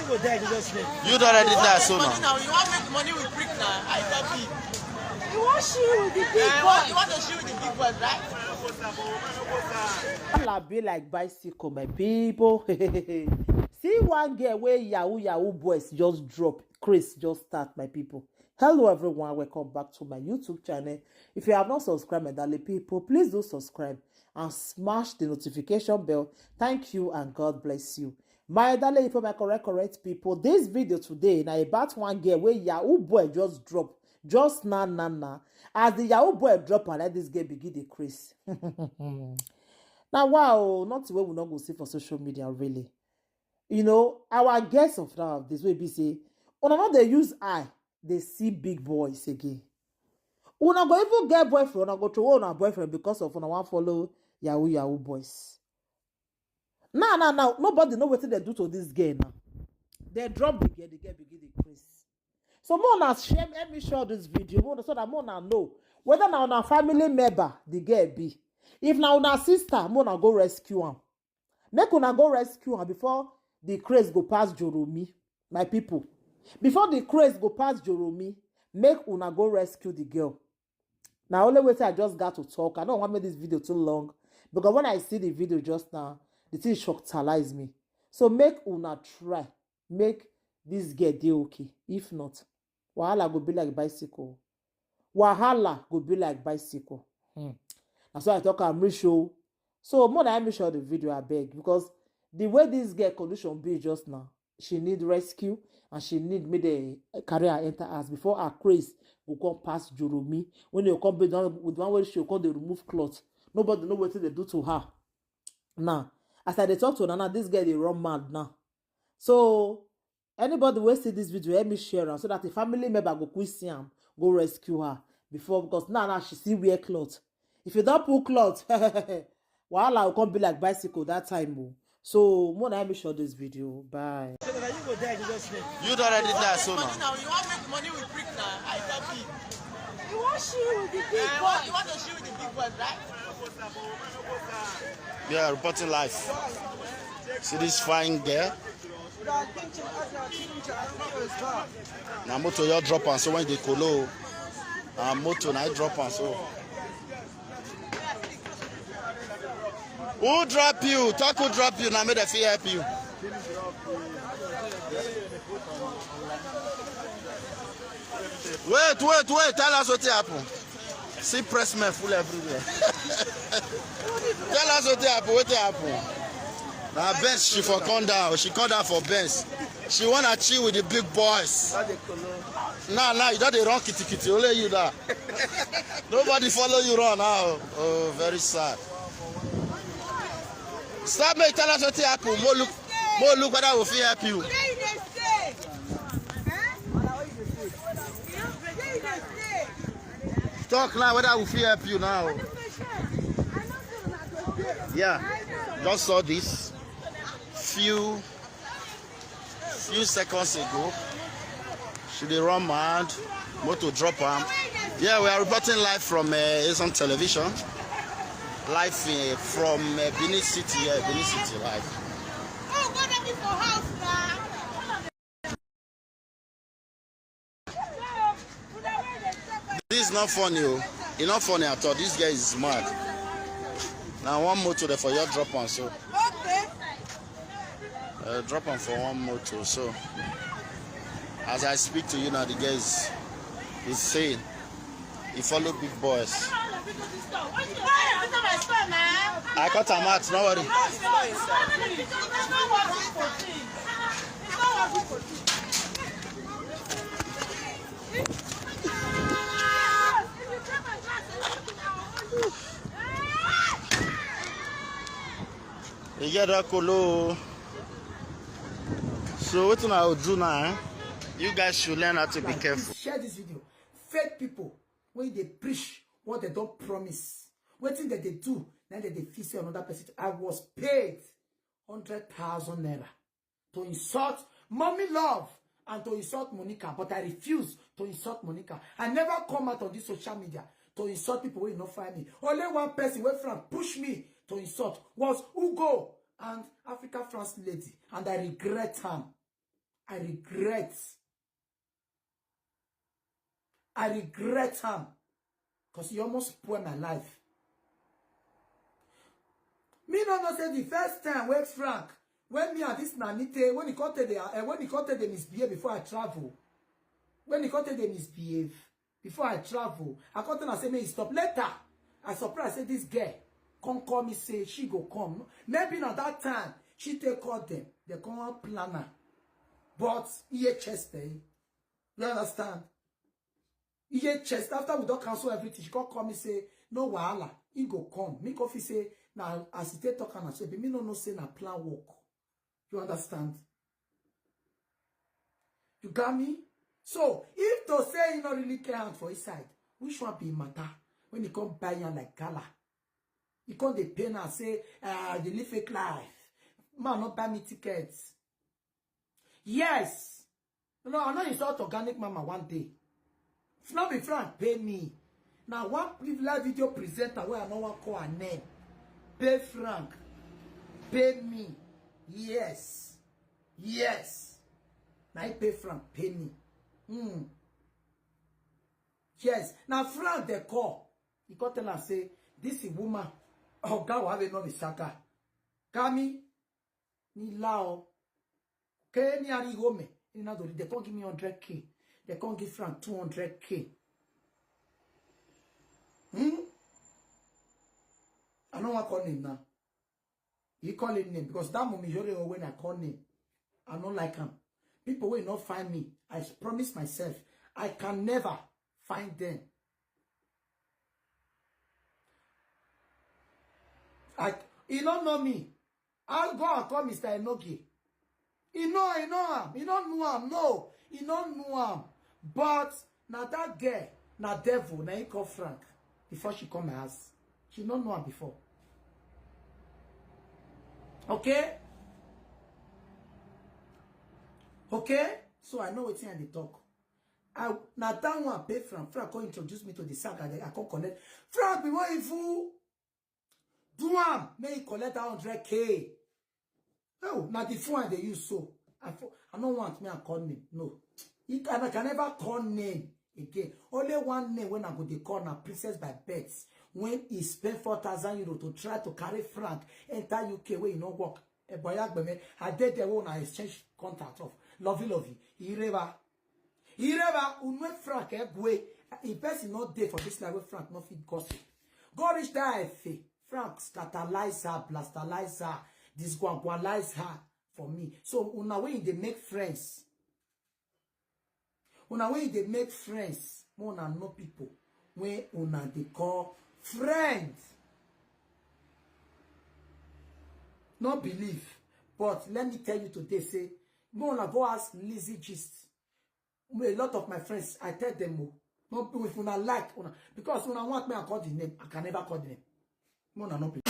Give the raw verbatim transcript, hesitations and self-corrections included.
You don already die so now. Now you want make money with brick now? I tell you. You want shoe with the big Eh, boy. what, you want to shoot with the big boys, right? Wahala be like bicycle, my people. See one girl wey yahoo yahoo boys just drop. Chris just start, my people. Hello everyone, welcome back to my YouTube channel. If you have not subscribed, my darling people, please do subscribe and smash the notification bell. Thank you and God bless you. My darling, for my correct, correct people, this video today na about one girl wey yahoo boy just drop. Just na na na. As the yahoo boy drop, I let this girl begin the Chris. Now, wow, not where we not go see for social media, really. You know, our guests of now this will be say, una not they use eye, they see big boys again. Una go even get boyfriend, una go throw una boyfriend because of una wan follow yahoo yahoo boys. Now, now, now, nobody know wetin they do to this girl now. They drop the girl, the girl begin the Chris. So more na shame, let me show this video more so that more na know whether na una family member the girl be. If na una sister, more na go rescue am. Make una go rescue am before the craze go pass Joromi, my people. Before the craze go pass Joromi, make una go rescue the girl. Now only way I just got to talk. I don't want make this video too long because when I see the video just now, the thing shockalize me. So make una try make this girl dey okay. If not, wahala go be like bicycle. Wahala go be like bicycle. Hmm. That's why I talk I'm rich show. So more than I make sure the video I beg because the way this girl condition be just now, she need rescue and she need make the carry her enter house before her craze go come pass Joromi. When they come be down with one way she come they remove cloth. Nobody know what they do to her. Now, as I dey talk to her now, this girl they run mad now. So anybody wey see this video, help me share am so that the family member go quick see am, go rescue her before because now now she still wear cloth. If you don't pull cloth, wahala go come be like bicycle that time o. So more na help me share this video. Bye. You don already die so now. Now you want make money with brick now? I tell you. You want shoe with the big Eh, boy. what, you want to shoot with the big boys, right? Yeah, reporting live. See this fine girl. Na motor you drop am so when they kolo. Na motor na you drop am so. Who drop you? Talk who drop you. Now make them fit help you. Wait, wait, wait. Tell us what happen. See pressmen full everywhere. Tell us what happen. What happen? Now Benz, she for come down. She come down for Benz. She wanna chill with the big boys. Now, now you don't dey run kitty kitty. Only you that. Nobody follow you run now. Oh, very sad. Stop me. Tell us what happen. Mo look, mo look whether we fit help you. Where you dey stay? Eh? Where you dey stay? Talk now whether we fit help you now. Yeah, just saw this few few seconds ago. She dey run mad. Motor drop am. Yeah, we are reporting live from uh, Asian television. Live uh, from uh, Benin City. Yeah, Benin City live. Oh, go there for house now. This is not funny. Oh. It's not funny at all. This guy is mad. Now one motor there for your drop on so. Okay. Uh, drop on for one motor. So as I speak to you now, the guy is insane. He follow big boys. I cut him out, no worry. You get that colo. So what I will do now? Eh? You guys should learn how to be careful. Share this video. Fake people when they preach what they don't promise. Wetin dem dey do, na dem dey feel say another person. I was paid hundred thousand naira to insult Mommy Love and to insult Monica, but I refuse to insult Monica. I never come out on this social media to insult people wey no find me. Only one person wey from push me to insult was Ugo and Africa France lady, and I regret am. I regret. I regret am, 'cause he almost spoil my life. Me no know say the first time wey Frank, when me and this Nanite, when he come take the, uh, when he come take the misbehave before I travel, when he come take the misbehave before I travel, I come tell am say make he stop. Later, I surprise say this girl come call me say she go come. Maybe na that time she take call them, they come plan am. But E H S pay. You understand? E H S, after we don cancel everything, she come call me say no wahala, he go come. Me come feel say na as he take talk am na so, but me no know say na plan work. You understand? You got me? So if to say he no really clear hand for his side, which one be matter? When he come buy am like gala, he come dey pain am say, "Ah, I dey live fake life. Man no buy me tickets." Yes. No, I no insult organic mama one day. If not be Frank pay me. Now one privileged video presenter where I no wan call her name. Pay Frank. Pay me. Yes. Yes. Now he pay Frank, pay me. Hmm. Yes. Now Frank they call. He come tell am say, "This is woman. Oh, God, have no be saka. Kami, ni lao. Ke ni ari gome. Ni na dori. They come give me hundred K. They come give Frank two hundred K." Hmm? I no wan call name now. He call him name because that moment you when I call name, I no like am. People will not find me. I promise myself, I can never find them. I, he don't know me. I'll go and call Mister Enogie. He know, he know am. He don't know am. No, he don't know am. But now that girl, now devil, now he call Frank before she come my house. She don't know am before. Okay? Okay? So I know wetin I dey talk. I, na that one pay Frank. Frank come introduce me to the saga. I come collect. Frank be one evil. Do am, make he collect that hundred K. Oh, na the phone I dey use so. I fo-, I no want me I call name. No. He can, I can never call name again. Only one name when I go dey call na Princess by Bets. When he spend four thousand euro to try to carry Frank enter U K where he no work. Eh, boy, agbeme, I dey there when I exchange contact of Lovey Lovey. Ireba. Ireba, unwe Frank, eh, gwe. In person not there for this life where Frank no fit gossip. Go reach that F A. Frank scandalize her, blastalize her, disguagualize her for me. So una wey dey make friends. Una wey dey make friends, more una know people wey una dey call friends. No believe, but let me tell you today, say, more una go ask Lizzie Gist. A lot of my friends, I tell them, oh, no, if una like, una, because una want me, I call the name. I can never call the name. More una no believe.